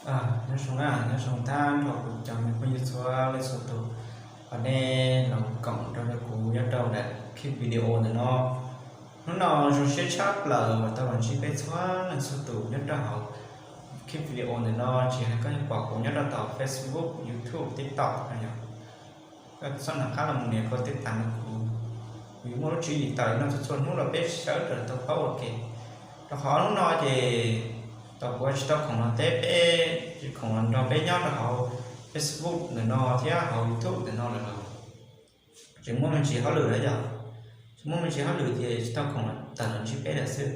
Nyob zoo na, nyob zoo tag nrho kuv cov me phooj ywg txhua leej txhua tus uas nej los koom rau kuv nyob rau daim clip video ntawm no. Hnub no zoo siab tshaj plaws uas tau los ntsib peb txhua leej txhua tus nyob rau hauv clip video ntawm no, tsis hais koj yuav pom kuv nyob rau tom Facebook, YouTube, TikTok no yog koj txhob nco qab los mus nias koj tej tas no kuv, kuv yuav muaj lub tswv yim tawm no txhua txhua hnub rau peb sawv daws tau paub ua ke. Rau qhov hnub no ces tau kuv tsis tau khoom los teb peb, tsis khoom los nrog peb nyob rau hauv Facebook ntawm no thiab hauv YouTube ntawm no lawm los tseem muaj me ntsis hauj lwm na yog, tseem muaj me ntsis hauj lwm ces tsis tau khoom tawm los ntsib peb lawm xwb.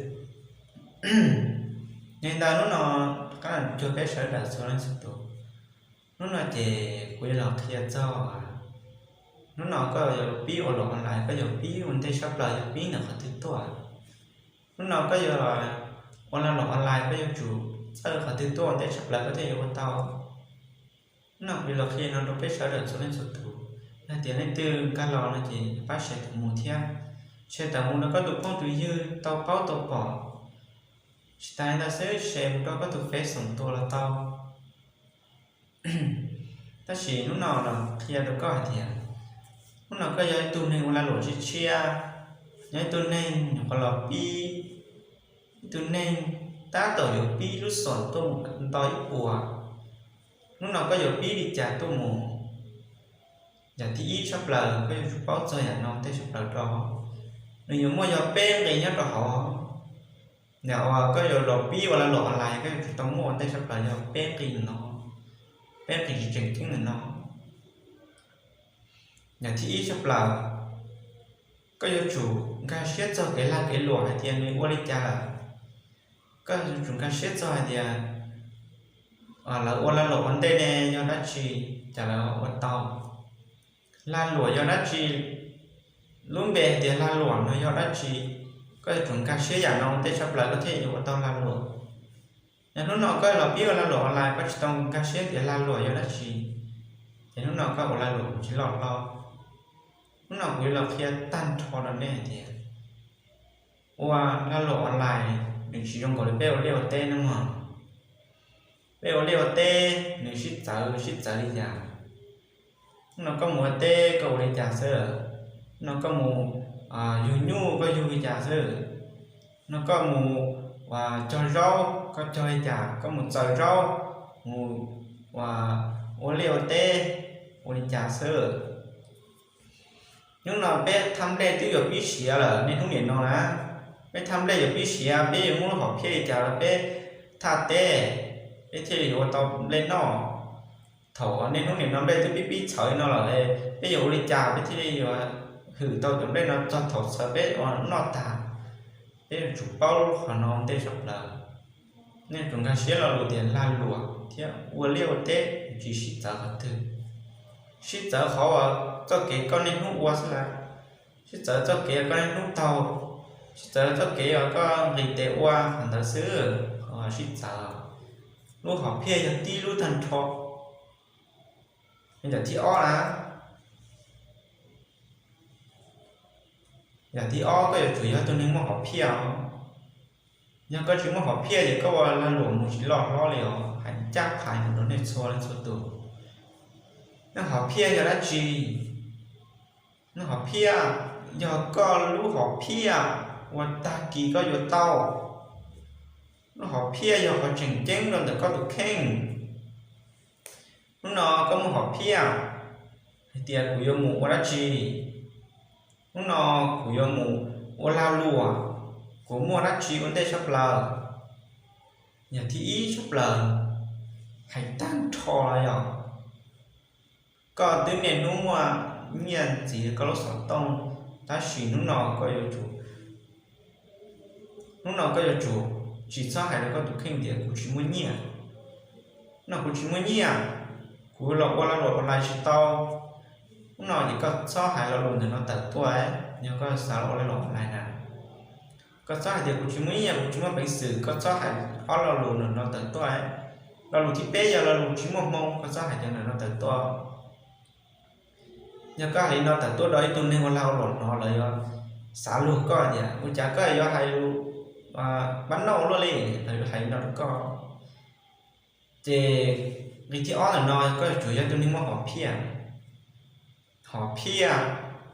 Yog li ntawd hnub no rov qab los cuag peb sawv daws txhua leej txhua tus. Hnub no ces kuv yuav los qhia txog, hnub no koj yuav pib ua luam online, koj yuav pib ua ntej tshaj plaws yuav pib ntawm qhov twg tuaj? Hnub no koj yuav ua lag luam online koj yuav tsum txawj qhov twg tuaj ua ntej tshaj plaws koj thiaj yuav ua tau? Hnub no kuv yuav los qhia no rau peb sawv daws txhua leej txhua tus. Yog tias leej twg nkag los no ces pab share tawm mus thiab, share tawm mus rau koj tus phooj tus ywg tau paub tau pom. Tsis tas li ntawd xwb, share mus rau koj tus Face xoom tua los tau. Tab sis hnub no los qhia rau koj hais tias, hnub no koj yog ib tug neeg ua lag luam tshiab tshiab, yog ib tug neeg nyuam qhuav los pib, ib tug neeg tab tom yuav pib lub xoom tuaj mus nto ib puas. Hnub no koj yuav pib li cas tuaj mus? Yam thib ib tshaj plaws koj yuav tsum paub txog yam no ntej tshaj plaws rau, nws yuav muaj yog peb nqi nyob rau hauv. Yam uas koj yuav los pib ua lag luam online koj yuav tsum tau muaj ua ntej tshaj plaws yog peb nqi no, peb nqi tsis tseem ceeb ntawm no. Yam thib ib tshaj plaws, koj yuav tsum nkag siab txog kev lag kev luam hais tias nws ua li cas lawm. Koj yuav tsum nkag siab txog hais tias lawv ua lag luam ua ntej ne yog dab tsi, cas lawv ua tau. Lag luam yog dab tsi, lub npe hais tias lag luam no yog dab tsi, koj yuav tsum nkag siab yam no ua ntej tshaj plaws koj thiaj yuav ua tau lag luam. Yog hnub no koj los pib ua lag luam online koj tsis tau nkag siab tias lag luam yog dab tsi, ces hnub no koj ua lag luam mus tsis loj hlo. Hnub no kuv yuav los qhia tag nrho rau nej hais tias ua lag luam online nws tsis zoo nkaus li peb ua liaj ua teb no mog. Peb ua liaj ua teb nws sib txawv sib txawv li cas? Hnub no koj mus ua teb koj ua li cas xwb? Hnub no koj mus yug nyuj koj yug li cas xwb? Hnub no koj mus cog zaub koj cog li cas? Koj mus txaws zaub, mus ua liaj ua teb ua li cas xwb? Hnub no peb thaj nplej twb yuav pib siav lawm, niaj hnub nim no na, peb thaj nplej yuav pib siav, peb yuav muab lub hom phiaj li cas los peb thaj teb, peb thiaj li yuav ua tau nplej noj. Thaum niaj hnub nim no nplej twb pib pib txhawv li no lawm, peb yuav ua li cas peb thiaj li yuav hwm tau cov nplej no txog thaum txhawv peb ua noj tag? Peb yuav tsum paub lub qhov no ntej tshaj plaws. Nej tsum nkag siab lo lus tias lag luam thiab ua liaj ua teb tsis sib txawv qhov twg. Sib txawv qhov uas txoj kev koj niaj hnub ua xwb las, sib txawv txoj kev koj niaj hnub taug, sib txawv txoj kev uas koj nqis tes ua qhov ntawd xwb, qhov sib txawv. Lub hom phiaj yog tib lub tag nrho. Yam thib ob na, yam thib ob koj yuav tsum yog tus neeg muaj hom phiaj os. Yog koj tsis muaj hom phiaj ces koj ua lag luam mus tsis loj hlob li os, hais ncaj qha mus rau nej txhua leej txhua tus. Lub hom phiaj yog dab tsi? Lub hom phiaj yog koj lub hom phiaj uas tag kis koj yuav tau. Lub hom phiaj yog qhov tseem ceeb rau ntawm koj tus kheej. Hnub no koj muaj hom phiaj hais tias kuv yuav mus ua dab tsi? Hnub no kuv yuav mus ua lag luam, kuv muaj dab tsi ua ntej tshaj plaws? Yam thib ib tshaj plaws, hais tag nrho los yog koj twb niaj hnub muaj nyiaj ntxiv koj lub xov tooj, tab sis hnub no koj yuav tsum, hnub no koj yuav tsum tsis txhob hais rau koj tus kheej tias kuv tsis muaj nyiaj. Hnub no kuv tsis muaj nyiaj, kuv los ua lag luam online tsis tau. Hnub no ces koj txhob hais lo lus ntawm no tawm tuaj, yog koj xav los ua lag luam online na, koj txhob hais tias kuv tsis muaj nyiaj, kuv tsis muaj peev xwm, koj txhob hais ob lo lus ntawm no tawm tuaj. Lo lus thib peb yog lo lus tsis muaj hmoo, koj txhob hais cov ntawm no tawm tuaj. Yog koj hais li no tawm tuaj rau ib tug neeg ua lag ua luam hnov, lawv yuav xav luag koj tias ua cas koj yuav hais lus pab noj luaj li, lawv yuav hais li no rau koj. Ces nqe thib ob ntawm no koj yuav tsum yog tus neeg muaj hom phiaj. Hom phiaj,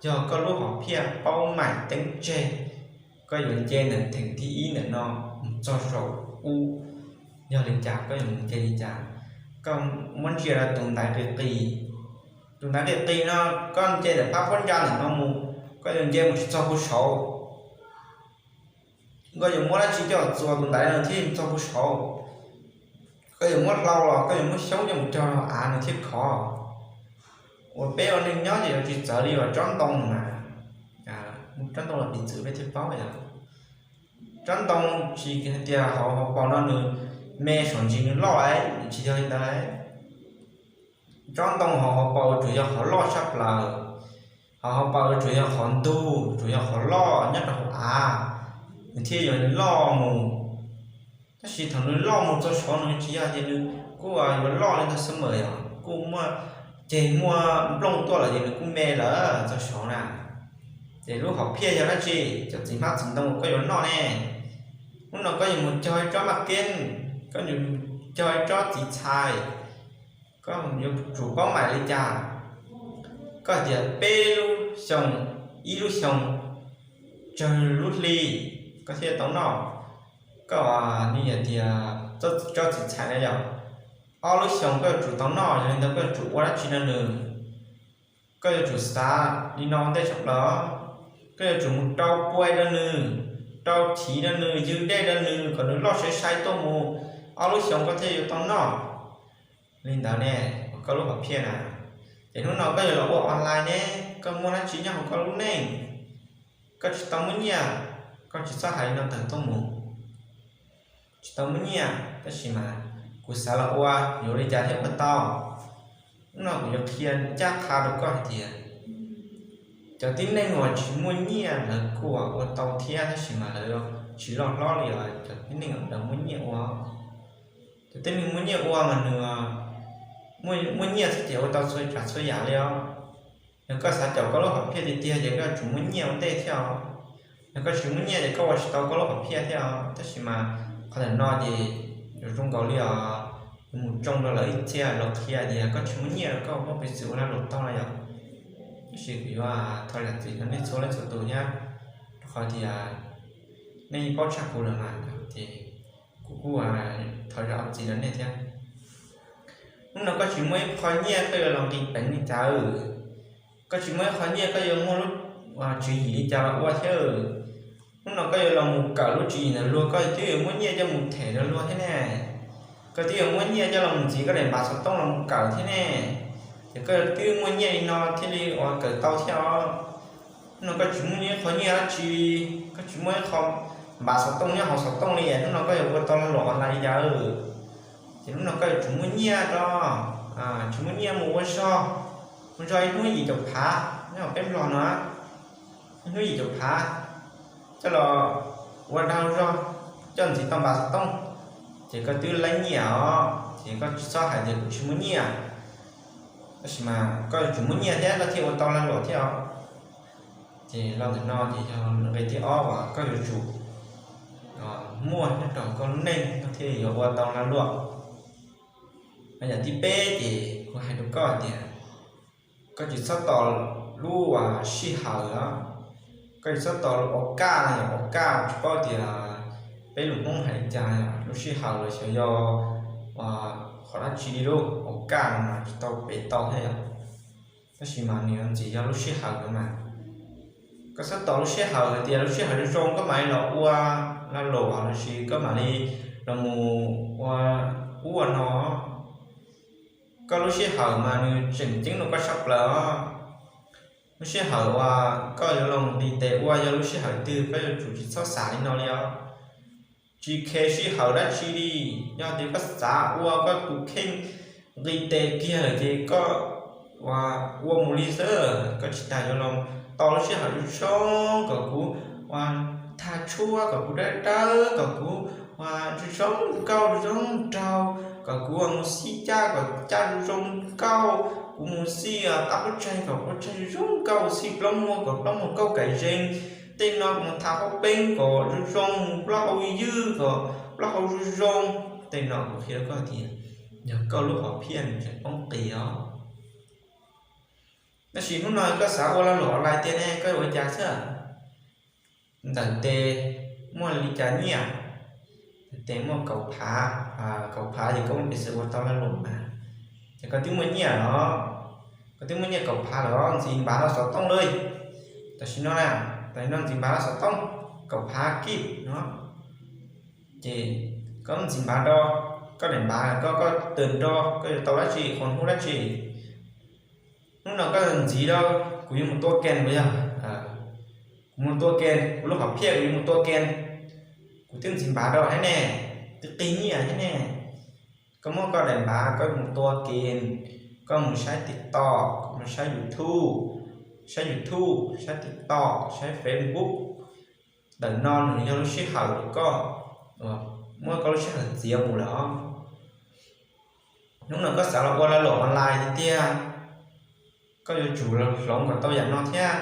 yog koj lub hom phiaj paub maim teeb tseg, koj yuav nce ntawm theem thib ib ntawm no mus txog saum ub. Yog li cas koj yuav mus nce li cas? Koj muab ntsia rau tus ntaiv qis qis. Tus ntaiv qis qis no, koj nce ntawm phab pob ntsa ntawm no mus, koj yuav nce mus tsis txog puag saud. Koj yuav muab dab tsi coj txuas tus ntaiv no thiaj mus txog puag saud? Koj yuav muab hlau los koj yuav muab xyoob coj mus cog rau av nws thiaj khov? Uas peb ua neeg nyob ces yuav tsis txawv li uas tsob ntoo mas. Tsob ntoo los piv txwv peb thiaj paub yom. Tsob ntoo tsis hais tias hauv hauv paus no nws me saum ntsis nws loj, tsis yog li ntawd. Tsob ntoo hauv hauv paus yuav tsum yog qhov loj tshaj plaws. Hauv hauv paus yuav tsum yog qhov ntug, yuav tsum yog qhov loj nyob rau hauv av, nws thiaj yuav loj mus. Tab sis thaum nws loj mus txog saud nws tsis yog tias nws kuj yuav loj li ntawd xwb mas yog kuj muaj ceg muaj nplooj tuaj lawm ces nws kuj me lawm txog saud na. Ces lub hom phiaj yog dab tsi? Cov txiv hmab txiv ntoo koj yuav noj ne, hnub no koj yuav mus cog ib tsob maj keeb, koj yuav cog ib tsob txiv txhais, koj yuav tsum paub maim li cas? Koj tias peb lub xyoo, ib lub xyoo tsawg lub hli koj thiaj tau noj? Koj ni tias tsob txiv txhais na yog ob lub xyoo koj yuav tsum tau noj, yog li ntawd koj yuav tsum ua dab tsi rau nws? Koj yuav tsum xav li no ntej tshaj plaws. Koj yuav tsum mus rau puai rau nws, rau chiv rau nws, ywg dej rau nws kom nws loj sai sai tuaj mus, ob lub xyoo koj thiaj yuav tau noj. Li ntawd ne, koj lub hom phiaj na. Ces hnub no koj yuav los ua online ne, koj muaj dab tsi nyob hauv koj lub neej? Koj tsis tau muaj nyiaj, koj tsis txhob hais li no tawm tuaj mus. Tsis tau muaj nyiaj tab sis mas kuv xav los ua, yuav ua li cas thiaj ua tau? Hnub no kuv yuav qhia ncaj qha rau koj hais tias cov tib neeg uas tsis muaj nyiaj lawv kuj ua tau thiab, tab sis mas lawv tsis loj hlob li os cov tib neeg uas lawv muaj nyiaj ua. Cov tib neeg muaj nyiaj ua mas nws muaj nyiaj xwb ces ua tau txhua tsav txhua yam li os. Yog koj xav caum koj lub hom phiaj tiag tiag ces koj yuav tsum muaj nyiaj ua ntej thiab os. Yog koj tsis muaj nyiaj ces koj ua tsis tau koj lub hom phiaj thiab os. Tab sis mas qhov ntawm no ces yuav zoo nkaus li os, yuav mus tsoo rau lawv ib txhia los qhia tias koj tsis muaj nyiaj los koj muab peev xwm ua lag luam tau no yom. Tab sis kuv yuav thov zam txim rau nej txhua leej txhua tus thiab, rau qhov tias nej yeej paub tshaj kuv lawm mas, ces kuv kuj thov zam txim rau nej thiab. Hnub no koj tsis muaj ib qho nyiaj koj yuav los nqis peev li cas? Koj tsis muaj ib qho nyiaj koj yuav muaj lub tswv yim li cas los ua thiab? Hnub no koj yuav los mus kawm lub tswv yim ntawm luag, koj twb yuav muaj nyiaj coj mus them rau luag thiab ne. Koj twb yuav muaj nyiaj coj los mus ntxiv koj daim npav xov tooj los mus kawm thiab ne. Ces koj twb muaj nyiaj li no thiaj li uas kawm tau thiab os. Hnub no koj tsis muaj ib qho nyiaj dab tsi, koj tsis muaj ib qho npav xov tooj nyob hauv xov tooj li, hnub no koj yuav ua tau lag luam online li cas? Ces hnub no koj yuav tsum muaj nyiaj rau, tsis muaj nyiaj mus ua zog, ua zog ib hnub yim caum phav nyob hauv peb Nplog no, ib hnub yim caum phav coj los ua dag zog, coj ntxiv tau npav xov tooj, ces koj twb laib nyiaj os, ces koj tsis txhob hais tias kuv tsis muaj nyiaj. Tab sis mas koj yuav tsum muaj nyiaj thiab koj thiaj ua tau lag luam thiab os. Ces los ntawm no ces yog nqe thib ob uas koj yuav tsum muaj nyob rau koj lub neej koj thiaj yuav ua tau lag luam. Yam thib peb ces kuv hais rau koj tias koj tsis txhob tos lub sij hawm os. Koj tsis txhob tos ua kaj no yom, ua kaj tsis paub tias peb lus Hmoob hais li cas, lub sij hawm los xyov yog qhov dab tsi li lauj, ua kaj no mas tsis tau pem tau thiab yom. Tab sis mas nws ntxim yog lub sij hawm no mas. Koj txhob tos lub sij hawm hais tias lub sij hawm zoo zoo koj mam li los ua lag luam lossis koj mam li los mus ua ub ua no. Koj lub sij hawm mas nws tseem ceeb rau koj tshaj plaws os. Lub sij hawm uas koj yuav los nqis tes ua yog lub sij hawm twg koj yuav tsum tsis txhob xav li no li os. Tsis khe sij hawm dab tsi li, yog tias koj xav ua koj tus kheej nqis tes kiag lawm ces koj ua mus li xwb, koj tsis tas yuav los tos lub sij hawm zoo zoo kom kuv ua tag tshuab, kom kuv dawb dawb, kom kuv ua zoo zoo nkauj zoo zoo nraug, kom kuv mus xij caj kom caj zoo zoo nkauj, kuv mus xij qab pob tsaig kom pob tsaig zoo zoo nkauj, xij plaub muag kom plaub muag nkauj kaim zeeg, tej no kuv mus thav hauv peeb kom zoo zoo, mus plaub hau ywg kom plaub hau zoo zoo. Tej no kuv qhia rau koj tias yog koj lub hom phiaj nws tseem poob qis os. Tab sis hnub no koj xav ua lag luam online tiag ne, koj yuav ua cas xwb? Ntawm tes muaj li cas nyiaj? Ntawm tes muaj kaum phav, kaum phav ces koj muaj peev xwm ua tau lag luam mas. Ces koj twb muaj nyiaj los, koj twb muaj nyiaj kaum phav lawm, ntxiv npav los xov tooj li. Tam sim no na, tam sim no ntxiv npav los xov tooj kaum phav kib no. Ces koj ntxiv npav rau, koj daim npav koj, koj tws nrog koj yuav tau dab tsi, qhov hnub dab tsi. Hnub no koj ntxiv rau, kuv yuav mus tua kem puas yog? Kuv mus tua kem, kuv lub hom phiaj kuv yuav mus tua kem. Kuv twb ntxiv npav rau thiab ne, twb qig nyiaj thiab ne. Koj muab koj daim npav koj mus tua kem, koj mus saib TikTok, mus saib YouTube, saib YouTube, saib TikTok, saib Facebook. Ntawm no nws yog lub sij hawm rau koj, muab koj lub sij hawm txiav mus lawm os. Hnub no koj xav los ua lag luam online tiag tiag, koj yuav tsum hloov kom tau yam no thiab.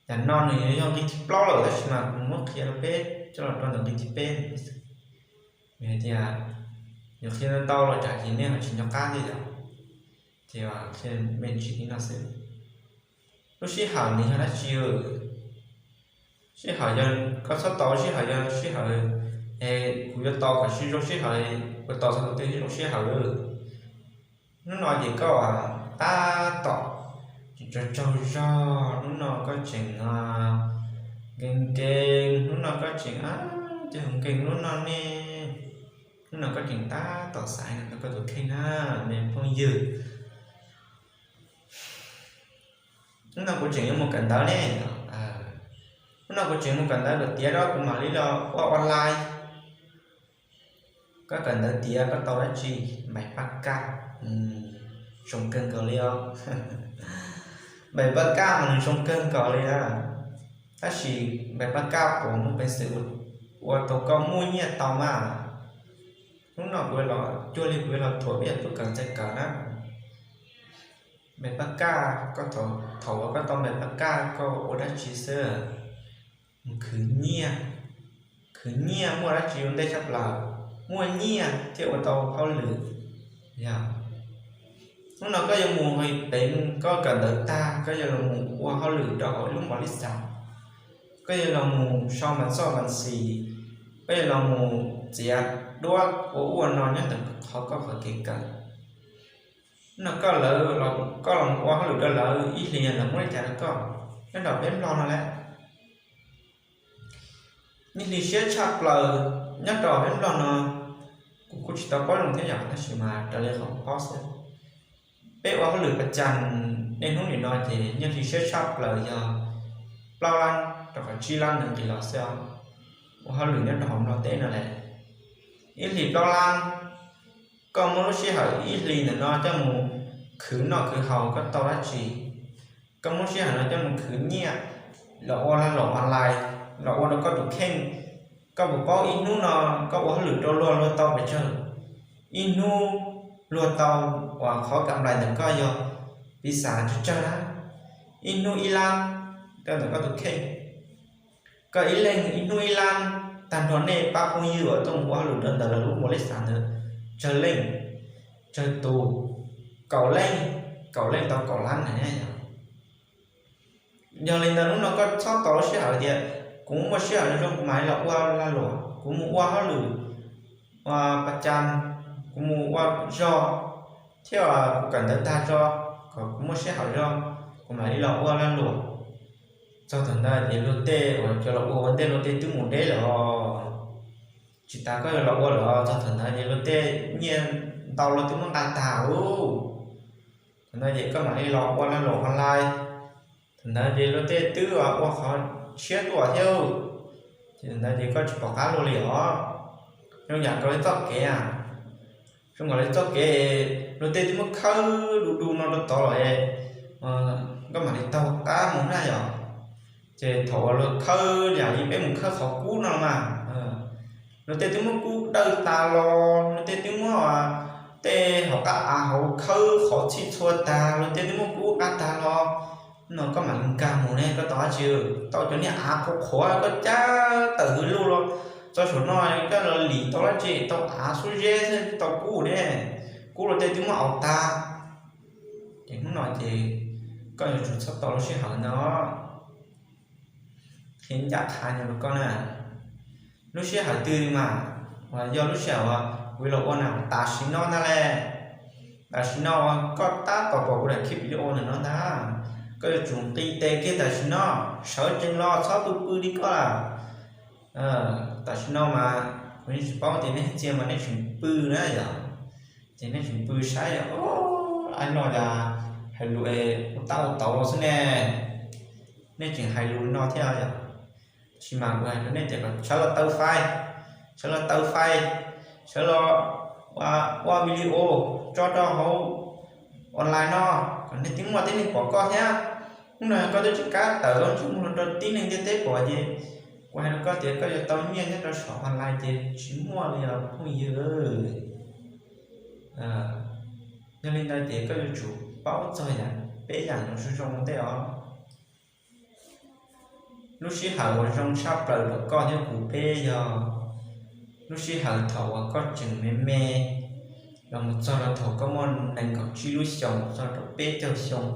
Yam no nws yog nqi thib plaub lawm tab sis mas kuv muab qhia rau peb coj los rau ntawm nqi thib peb. Vim hais tias yus qhia ntau los tsam ces nej ho tsis nco qab thiab yom. Ces qhia me ntsis li no xwb. Lub sij hawm nws yog dab tsi? Sij hawm yog, koj txhob tos sij hawm yog sij hawm, kuv yuav tos kom sib zoo sij hawm, kuv tos txog tus twg sib zoo sij hawm. Hnub no ces koj tab tom tseem tsaug tsaug zog, hnub no koj tseem nkees nkees, hnub no koj tseem, ces nkees lub no ne, hnub no koj tseem tab tom xaiv no rau koj tus kheej na, me phooj ywg. Hnub no kuv tseem yuav mus kawm ntawv ne. Hnub no kuv tseem mus kawm ntawv, kawm tiav rau kuv mam li los ua online. Koj kawm ntawv tiav koj tau dab tsi? Npaim paj kaj. Zoo kawg nkaus li os. Npaim paj kaj mas nws zoo kawg nkaus li na. Tab sis npaim paj kaj puas muaj peev xwm ua tau koj muaj nyiaj tau mas? Hnub no kuv los cuag li kuv yuav los thuam peb yog tub kawm ntxhais kawm na. Npaim paj kaj, koj thaum uas koj tau npaim paj kaj koj ua dab tsi xwb? Mus khwv nyiaj. Khwv nyiaj muaj dab tsi ua ntej tshaj plaws? Muaj nyiaj thiaj ua tau hauj lwm. Yog hnub no koj yuav mus, pem koj kawm ntawv tag koj yuav los mus ua hauj lwm rau hauv ib lub npaum li xav, koj yuav los mus sau mas txoj mas xis, koj yuav los mus txiav duab ua ub ua no nyob ntawm qhov koj qhov kev kawm. Hnub no koj lawv, koj los ua hauj lwm rau lawv ib hlis lawv muab li cas rau koj? Nyob rau peb Nplog no lawm, nyiaj hli siab tshaj plaws nyob rau peb Nplog no. Kuv kuj tsis tau paub zoo thiab yom, tab sis mas raws li qhov kuv paub xwb, peb ua hauj lwm pas cas niaj hnub nim no ces nyiaj hli siab tshaj plaws yog plaub lab rau qhov tsib lab nws nqis los xwb os. Ua hauj lwm nyob rau hauv Nplog teb no lawm, ib hlis plaub lab. Koj muab lub sij hawm ib hlis ntawm no coj mus khwv noj khwv haus koj tau dab tsi? Koj muab sij hawm no coj mus khwv nyiaj los ua lag luam online, los ua rau koj tus kheej. Koj puas paub ib hnub no koj ua hauj lwm rau luag luag tau pes tsawg? Ib hnub luag tau uas qhov kam nplais ntawm koj yog piv xam tsawg tsawg na, ib hnub ib lab rau ntawm koj tus kheej. Koj ib leeg ib hnub ib lab, tag nrho nej pab phooj ywg uas tuaj mus ua hauj lwm rau ntawm lawv lub npaum li xav ntawd tsawg leej, tsawg tus? Kaum leej, kaum leej tau kaum lab na yom. Yog li ntawd hnub no koj txhob tos lub sij hawm tias kuv muaj sij hawm zoo kuv mam li los ua lag luam, kuv mus ua hauj lwm pas cas, kuv mus ua zog thiab kuv kawm ntawv tag tso, kom kuv muaj sij hawm zog kuv mam li los ua lag luam. Txog thaum ntawd ces luag tej uas cov los ua ua ntej luag tej twb mus deb lawm os. Tsis tas koj yuav los ua lawm, txog thaum ntawd ces luag tej nyiaj ntau luag twb muab nqa tag ub. Thaum ntawd ces koj mam li los ua lag luam online. Thaum ntawd ces luag tej twb ua qhov tshiab tuaj thiab. Ces thaum ntawd ces koj tsis pom qab luag li os. Zoo yam nkaus li txoj kev, zoo nkaus li txoj kev luag tej twb muab khawb du du no rau tod lawm, koj mam li taug qab mus na yom. Ces thaum uas luag khawb yam li peb mus khawb qhov kub no los mas, luag tej twb muab kub dawj tas los, luag tej twb muab tej hauv qab av hauv khawb qhov txhij txhua tag, luag tej twb muab kub qab tag los. No koj mam li nkag mus ne, koj tau dab tsi? Tau cov niag av qhuav qhuav, koj cab tawm hwv luj los txog saum no, koj los lim tau dab tsi? Tau av xub zeb xwb, tau kub ne. kub los tej twb muab aus tag. Ces hnub no ces koj yuav tsum txhob tos lub sij hawm ntawd. Qhia ncaj qha rau koj na, lub sij hawm twg mas uas yog lub sij hawm uas kuv los ua na, tam sim no ntag lauj. Tam sim no uas koj tab tom pom kuv daim clip video ntawm no ntag, koj yuav tsum nqis tes kiag tam sim no, sawv tsees los txhob pw pw li koj lawm. Tam sim no mas kuv yeej tsis paub tias nej txia mas nej tseem pw na yom, ces nej tseem pw saib, o, ai no cas hais lus es ua tab ua tauv los xwb ne, nej tseem hais lus no thiab yom. Tab sis mas kuv hais rau nej tias kom sawv los taw fais, sawv los taw fais, sawv los ua video tso rau hauv online no, kom nej twb muaj tib neeg pom koj thiab. Hnub no koj twb tsis kam tawm los ntsej muag rau tib neeg ntiaj teb pom ces kuv hais rau koj tias koj yuav tau nyiaj nyob rau saum online ces tsis muaj li os phooj ywg. Yog li ntawd ces koj yuav tsum paub txog yam peb yam no zoo zoo ua ntej os. Lub sij hawm uas zoo tshaj plaws rau koj thiab kuv peb yog lub sij hawm thaum uas koj tseem me me los mus txog rau thaum koj muaj nees nkaum tsib lub xyoos txog rau peb caug xyoo.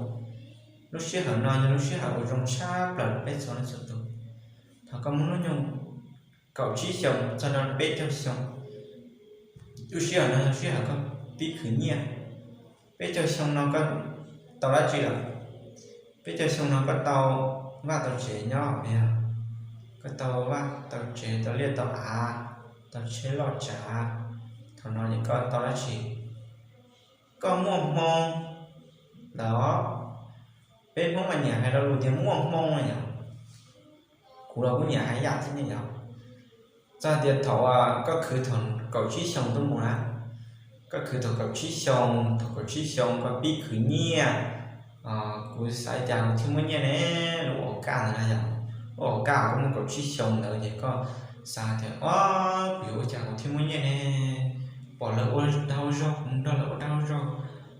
Lub sij hawm no yog lub sij hawm uas zoo tshaj plaws rau peb txhua leej txhua tus. Thaum koj muaj hnub nyoog kaum tsib xyoos txog rau peb caug xyoo, lub sij hawm no yog lub sij hawm koj pib khwv nyiaj. Peb caug xyoo no koj tau dab tsi lawm? Peb caug xyoo no koj tau vaj tau tsev nyob, yog koj tau vaj tau tsev, tau liaj tau av, tau tsheb loj tsav, thaum no ces koj tau dab tsi? Koj muaj hmoo lawm. Peb Hmoob mas nyiam hais lo lus tias muaj hmoo yom. Kuv los kuj nyiam hais yam thiab ne yom. Txog tias thaum koj khwv thaum kaum tsib xyoos tuaj mus na, koj khwv thaum kaum tsib xyoos, thaum kaum tsib xyoos koj pib khwv nyiaj, kuv xav tias kuv thiaj muaj nyiaj ne, lub ua kaj ntawd na yom. Lub ua kaj koj muaj kaum tsib xyoos ntawd ces koj xav tias, o, kuv yuav ua cas kuv thiaj muaj nyiaj ne, pom lawv ua dag zog kuv nrog lawv ua dag zog,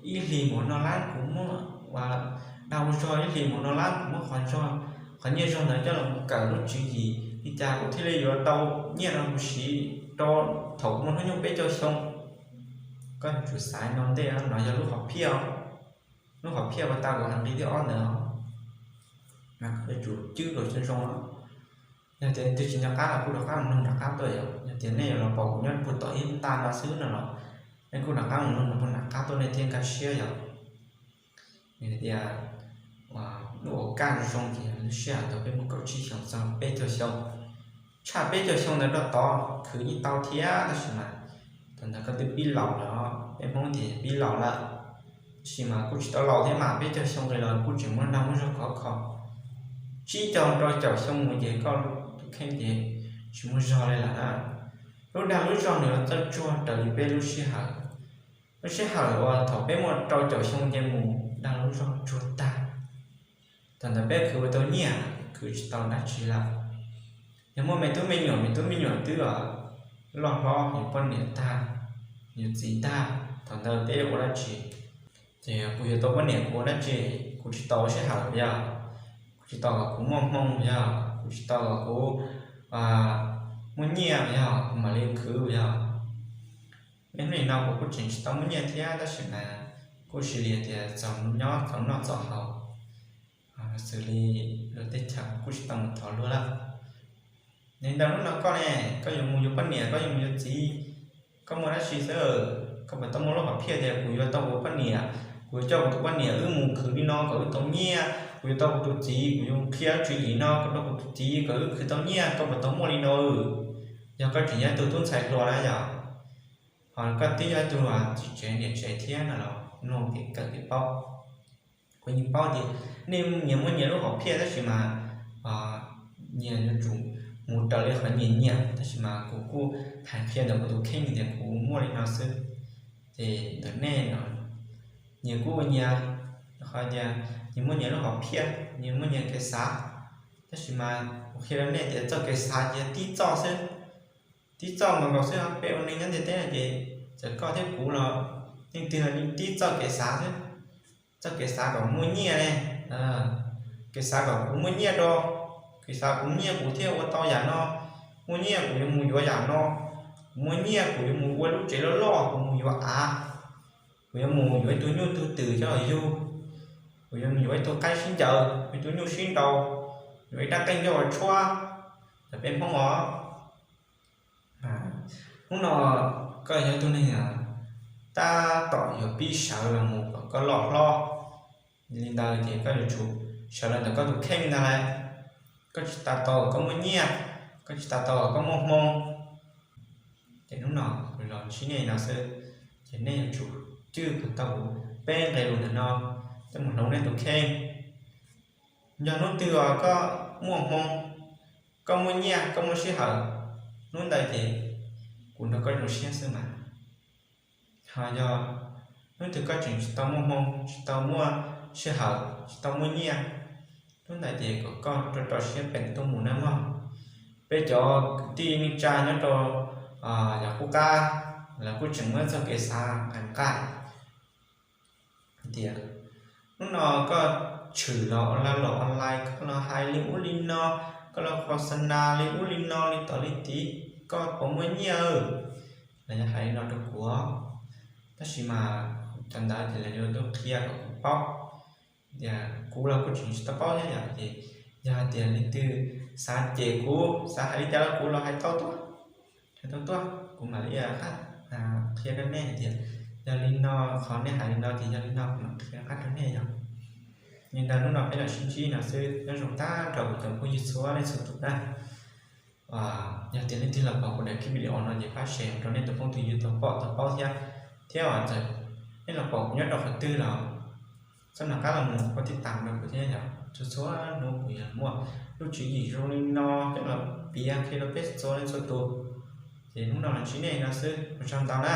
ib hlis mus noj lab kuv muaj, dag zog ib hlis mus noj lab kuv muab qhov zog, qhov nyiaj zog ntawd coj los kawm lub tswv yim li cas kuv thiaj li yuav tau nyiaj rau kuv siv rau thaum kuv muaj hnub nyoog peb caug xyoo. Koj tsum xav no ntej, no yog lub hom phiaj, lub hom phiaj uas tau kuv hais nqi thib ob ntawd, mas koj yuav tsum cwb kom zoo zoo. Yog tias leej twg tsis nco qab los kuj rov qab mus mloog nram qab tuaj yom. Yog tias nej yuav los pom kuv nyob puag tom ib ntaj no xwb no los nej kuj rov qab mus mloog rau puag nram qab tuaj nej thiaj nkag siab yom. Tias lub ua kaj zoo zoo ces lub sij hawm thaum peb muaj kaum tsib xyoos txog peb caug xyoo, tshaj peb caug xyoo ntawd rau tod khwv yeej tau thiab tab sis mas thaum ntawd koj twb pib laus lawm, peb Hmoob tias pib laus lawm. Tab sis mas kuj tsis tau laus thiab mas peb caug xyoo nqis los kuj tseem muaj dag muaj zog khov kho. Tsib caug rau caum xyoo mus ces koj tus kheej ces tsis muaj zog li lawm na. Lub dag lub zog nws yuav txawj tsuag raws li peb lub sij hawm. Lub sij hawm uas thaum peb muaj rau caum xyoo ces mus dag lub zog tsuag tag. Thaum ntawd peb khwv ua tau nyiaj, khwv tsis tau dab tsi lawm. Yog muaj me tub me nyuam, me tub me nyuam twb loj hlob, yus poj niam tag, yus txiv tag, thaum ntawd peb ua dab tsi? Ces kuv yuav tau poj niam kuv ua dab tsi? Kuv tsis tau ua sij hawm yog, kuv tsis tau kom kuv muaj hmoo yog, kuv tsis tau kom kuv muaj nyiaj yog kuv mam li khwv yog. Niaj hnub nim no kuv kuj tseem tsis tau muaj nyiaj thiab tab sis mas kuj cia li tias txaus nyob txaus noj txaus haus, xws li luag teb chaws kuj tsis tau mus thov luag lawm. Yog li ntawd hnub no koj ne, koj yuav mus yuav poj niam, koj yuav mus yuav txiv, koj muaj dab tsi xwb? Koj puas tau muaj lub hom phiaj tias kuv yuav tau kuv poj niam, kuv yuav coj kuv tus poj niam wb mus khwv li no kom wb tau nyiaj, kuv yuav tau kuv tus txiv, kuv yuav qhia tswv yim no kom rau kuv tus txiv kom wb khwv tau nyiaj, koj puas tau muaj li no? Yog koj tseem yog ib tug tub ntxhais hluas na yog, ho koj twb yog ib tug txiv tsev niam tsev thiab no los mloog kev kawm kev paub. Kuv yeej paub tias nej nyias muaj nyias lub hom phiaj tab sis mas nyias yuav tsum mus raws li qhov nyias nyiam, tab sis mas kuv kuj hais qhia ntawm kuv tus kheej tias kuv muaj li no xwb. Ces ntawm nej no nyias kuj ua nyias, qhov tias nyias muaj nyias lub hom phiaj, nyias muaj nyias kev xav, tab sis mas kuv qhia rau nej tias txoj kev xav ces tib txoj xwb, tib txoj nkaus nkaus xwb. Peb ua neej nyob ntiaj teb no ces txawm koj thiab kuv los leej twg los yeej tib txoj kev xav xwb. Txoj kev xav kom muaj nyiaj ne, kev xav kom kuv muaj nyiaj rau, kev xav kuv muaj nyiaj kuv thiaj ua tau yam no, muaj nyiaj kuv yuav mus yuav yam no, kuv muaj nyiaj kuv yuav mus ua lub tsev loj loj, kuv mus yuav av, Kuv yuav mus yuav ib tug nyuj tug twm coj los yug, kuv yuav mus yuav ib tug qaib sib ncaws, ib tug nyuj sib nraus, yuav ib rab qeej coj los tshuab, cov peb Hmoob os. Hnub no koj yog ib tug neeg tab tom yuav pib sawv los mus kom koj loj hlob li ntawd ces koj yuav tsum sawv los ntawm koj tus kheej ntag lauj. Koj tsis tas tau koj muaj nyiaj, koj tsis tas tau koj muaj hmoo. Ces hnub no kuv los ntsib nej no xwb, ces nej yuav tsum cwj kom tau kuv peb nqe lus ntawm no coj mus hloov nej tus kheej. Yog hnub twg uas koj muaj hmoo, koj muaj nyiaj, koj muaj sij hawm, hnub ntawd ces kuv nrog koj zoo siab xwb mas. Ho yog hnub twg koj tseem tsis tau muaj hmoo, tsis tau muaj sij hawm, tsis tau muaj nyiaj, hnub ntawd ces kom koj rau rau siab peem tuaj mus nawb mog. Peb cov kwv tij neej tsa nyob rau yav qub qab, lawv kuj tseem muaj txoj kev xav nqaim nqaim tias hnub no koj tshwm los online, los online koj los hais li ub li no, koj los khos xas nas li ub li no li tod li tid, koj puas muaj nyiaj, lawv yuav hais li no rau kuv. Tab sis mas cov ntawd ces lawv yuav tuaj qhia kom kuv paub tias kuv los kuj tseem tsis tau paub thiab yom. Ces yog hais tias leej twg xav cem kuv, xav hais li cas los kuv los hais tau tuaj, hais tau tuaj, kuv mam li qhia rau nej hais tias yog li no, qhov nej hais li no ces yog li no, kuv mam qhia qab rau nej yom. Li ntawd hnub no peb los sib ntsib no xwb, nyob zoo tag nrho kuv cov phooj ywg txhua leej txhua tus na. Yog tias leej twg los pom kuv daim clip video no ces pab share rau nej tus phooj tus ywg tau pom tau paub thiab. Thiab txawm nej los pom kuv nyob rau qhov twg los txhob nco qab los mus pab tij tam rau kuv thiab yom. Txhua txhua hnub kuv yuav muaj lub tswv yim zoo li no coj los piav qhia rau peb txhua leej txhua tus. Ces hnub no los ntsib nej no xwb, ua tsaug ntau na.